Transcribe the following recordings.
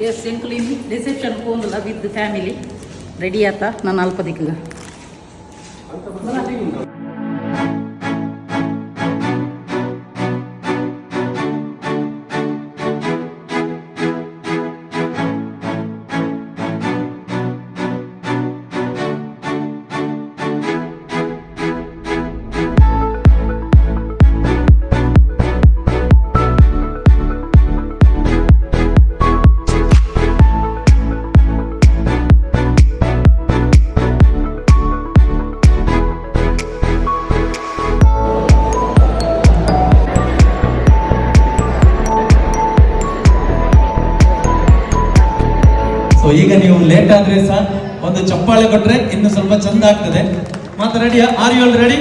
S, ಎಂಕುಲು reception ಪೋಂದುಲ್ಲ with family. Ready ಆತ ನಾನು ಅಲ್ಪ ದಿಕ್ಕಗ. ಸೊ ಈಗ ನೀವು ಲೇಟ್ ಆದ್ರೆ ಸಹ ಒಂದು ಚಪ್ಪಾಳೆ ಕೊಟ್ರೆ ಇನ್ನು ಸ್ವಲ್ಪ ಚಂದ ಆಗ್ತದೆ. ಮಾತ್ರ ರೆಡಿಯಾ? Are you all ready?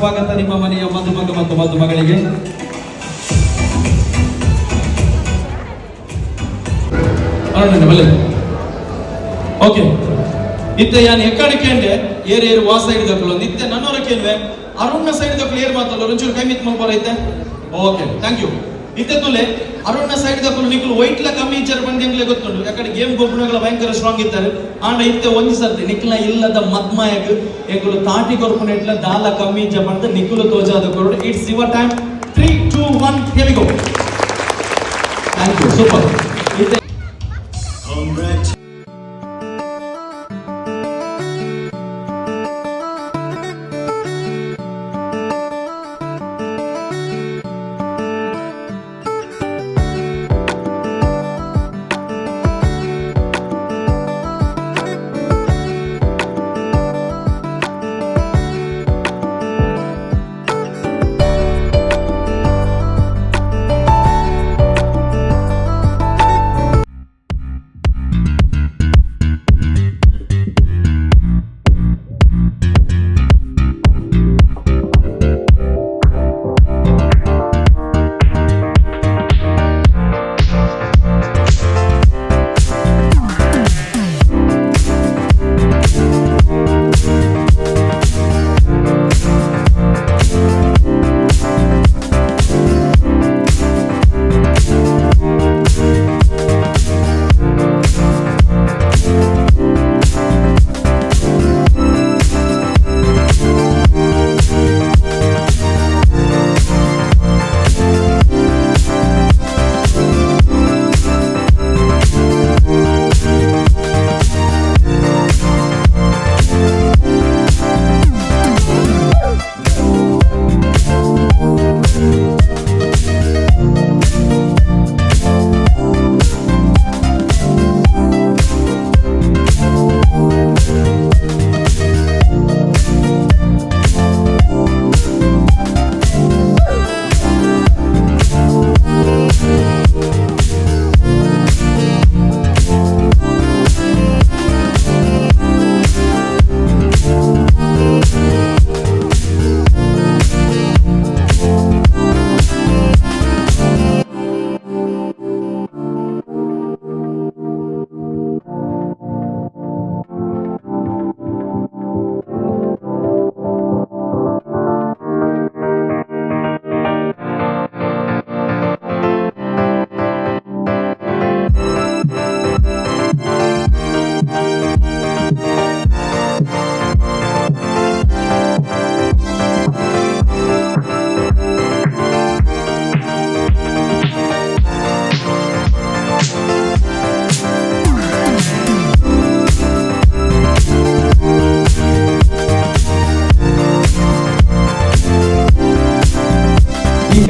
ಸ್ವಾಗತ ನಿಮ್ಮ ಮನೆಯ ಮದುಮಗ ಮತ್ತು ಮದುಮಗಳಿಗೆ. ಅರುಣ್ ಬಲೆ. ಓಕೆ, ಇತ್ತೆ ಯಾನ್ ಎಕ್ಕಡೆ ಕೇಂಡೆ, ಏರ್ ಏರ್ ವಾ ಸೈಡ್ ದಕ್ಕಲು ನಿತ್ಯ ನನ್ನವರ ಕೇಳ್ವೆ. ಅರುಣ್ನ ಸೈಡ್ ದಕ್ಕಲು ಏರ್ ಮಾತಲ್ಲ, ಒಂಚೂರು ಕೈ ಮಿತ್ ಮಲ್ಪರ ಇತ್ತೆ. Okay, thank you. ಇತ್ತೆ ತುಲೆ, ಅರುಣ್ನ ಸೈಡ್ ದಕ್ಕಲು ನಿಕುಲು ವೈಟ್ಲ ಕಮ್ಮಿ ಇಜ್ಜಾರ ಬಂದು ಎಂಗ್ಲೆ ಗೊತ್ತುಂಡು. ಯಾಕಡೆ ಗೇಮ್ ಗೊಬ್ಬರಗಳ ಭಯಂಕರ ಸ್ಟ್ರಾಂಗ್ ಇದ್ದಾರೆ. ಆಂಡ ಇತ್ತೆ ಒಂಜಿ ಸರ್ತಿ ನಿಕ್ಲ ಇಲ್ಲದ ಮದ್ಮಾಯಗ್ ಎಂಕುಲು ತಾಟಿ ಕೊರ್ಪುನೆಟ್ಲ ದಾಲ ಕಮ್ಮಿ ಇಜ್ಜ ಬಂದು ನಿಕುಲು ತೋಜಾದ ಕೊರಡು. It's your time. 3, 2, 1, here we go. Thank you, super. ಇತ್ತೆ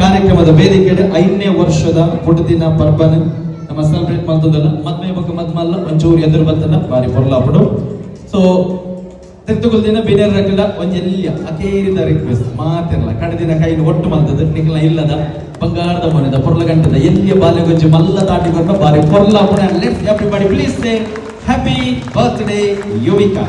ಕಾರ್ಯಕ್ರಮದ ವೇದಿಕೆ 5ನೇ ವರ್ಷದ ಪುಟ್ಟದಿನ ಪರ್ಬನ್ ನಮ್ಮ ಸೆಲೆಬ್ರೇಟ್ ಮಾಡ್ತದಲ್ಲ. ಮದ್ಮೆ ಬೊಕ್ಕ ಮದ್ಮಲ್ಲ ಒಂಚೂರು ಎದುರು ಬತ್ತನ ಬಾರಿ ಪೊರ್ಲಾಪುಡು. ಸೊ ತಿರ್ತುಕುಲ್ ದಿನ ಬಿನೇರ್ ರಕಲ ಒಂಜೆಲ್ಲಿಯ ಅಕೇರಿದ ರಿಕ್ವೆಸ್ಟ್ ಮಾತಿರಲ್ಲ ಕಡದಿನ ಕೈಲಿ ಒಟ್ಟು ಮಲ್ತದ ನಿಕ್ಲ ಇಲ್ಲದ ಬಂಗಾರದ ಮೊನೆದ ಪೊರ್ಲ ಗಂಟದ ಎಲ್ಲಿಯ ಬಾಲ್ಯ ಮಲ್ಲ ತಾಟಿ ಕೊಟ್ಟ ಬಾರಿ ಪೊರ್ಲಾಪುಡು. And let's everybody please say happy birthday Yuvika.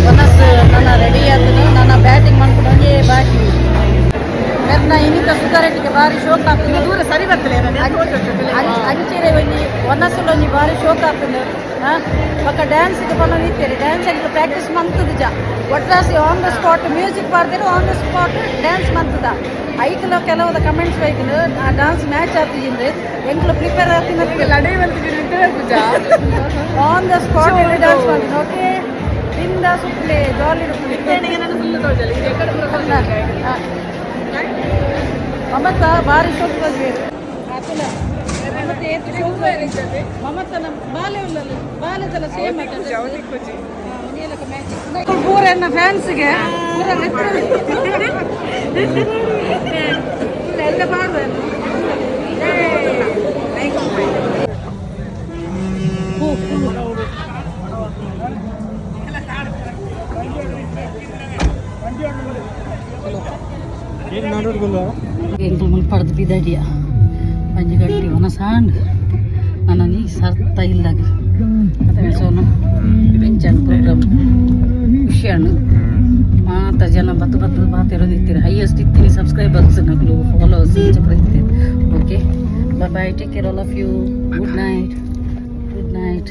ಮನಸ್ಸು ನನ್ನ ರೆಡಿ ಆತನು ನನ್ನ ಬ್ಯಾಟಿಂಗ್ ಮಾಡ್ಕೊಂಡು ಬಾಕಿ ಮೆರ್ನ ಇನ್ನಿತ ಸುಧಾರಟಿಗೆ ಭಾರಿ ಶೋಕ್ ಆಗ್ತದೆ. ದೂರ ಸರಿ ಬರ್ತಲೆ. ಅಂಚೆರೆ ಒಂಜಿ ಒನಸುಲು ಒಂಜಿ ಭಾರಿ ಶೋಕ್ ಆಗ್ತದೆ. ಬೊಕ್ಕ ಡ್ಯಾನ್ಸ್ ಪಂಡ ನಿತ್ತೇರಿ ಡ್ಯಾನ್ಸ್ ಎಂಕ್ಲು ಪ್ರಾಕ್ಟೀಸ್ ಮಂತದ ಜ ಒಟ್ರಾಸಿ ಆನ್ the spot music ಪಾಡ್ದೇರು on the spot dance ಮಂತದ. ಐಕ್ಲ ಕೆಲವದ ಕಮೆಂಟ್ಸ್ ಬೈತನು ಆ ಡಾನ್ಸ್ ಮ್ಯಾಚ್ ಆಗ್ತಿದ್ದು ಎಂಕ್ಲು ಪ್ರಿಪೇರ್ ಆಗ್ತೀನಿ. ಲಡೈ ಬಂತಿದ್ದೀನಿ. ಆನ್ the spot dance ಮಾಡ್ತೀನಿ. ಓಕೆ, ಬಿಂದ ಸುಪ್ಲೆ ಜಾಲಿ. ನಾನು ಫುಲ್ ತೋಜಲ್ಲ ಇದು ಎಕಡೆ. ಮಮತ ಭಾರಿ ಶೋಕ್ ಬಂದ್ವಿ. ಮತ್ತೆ ಏತ್ ಶೋಕ್ ಮಮತ ನಮ್ಮ ಬಾಲೆ ಉಳ್ಳಲ್ಲ ಬಾಲೆದಲ್ಲ ಸೇಮ್. ಪೂರ ಎನ್ನ ಫ್ಯಾನ್ಸ್ಗೆ ಪೂರ ಎಲ್ಲ ಬಾರ್ದು. ಎಂಕುಲು ಮುಲ್ಪ ಬಿದಡಿಯ ಒಂಜಿ ಗಟ್ಟಿ ಒನ ಸಾಂಡ್ ನನ್ನ ನೀ ಸರ್ತ ಇಲ್ಲಾಗ ಅದೇ ಸೋನು ಬೆಂಚನ್ ಪ್ರೋಗ್ರಾಮ್ ಖುಷಿಯಾನು. ಮಾತ ಜನ ಬತ್ತು ಬತ್ತು ಬಾತಿರೋದು ಇತ್ತೀರಿ. ಹೈಯೆಸ್ಟ್ ಇತ್ತೀನಿ ಸಬ್ಸ್ಕ್ರೈಬರ್ಸ್ ನಕಲು ಫಾಲೋವರ್ಸ್ ಇಂಚ ಇತ್ತೀರಿ. Okay, bye, take care all of you, good night, good night.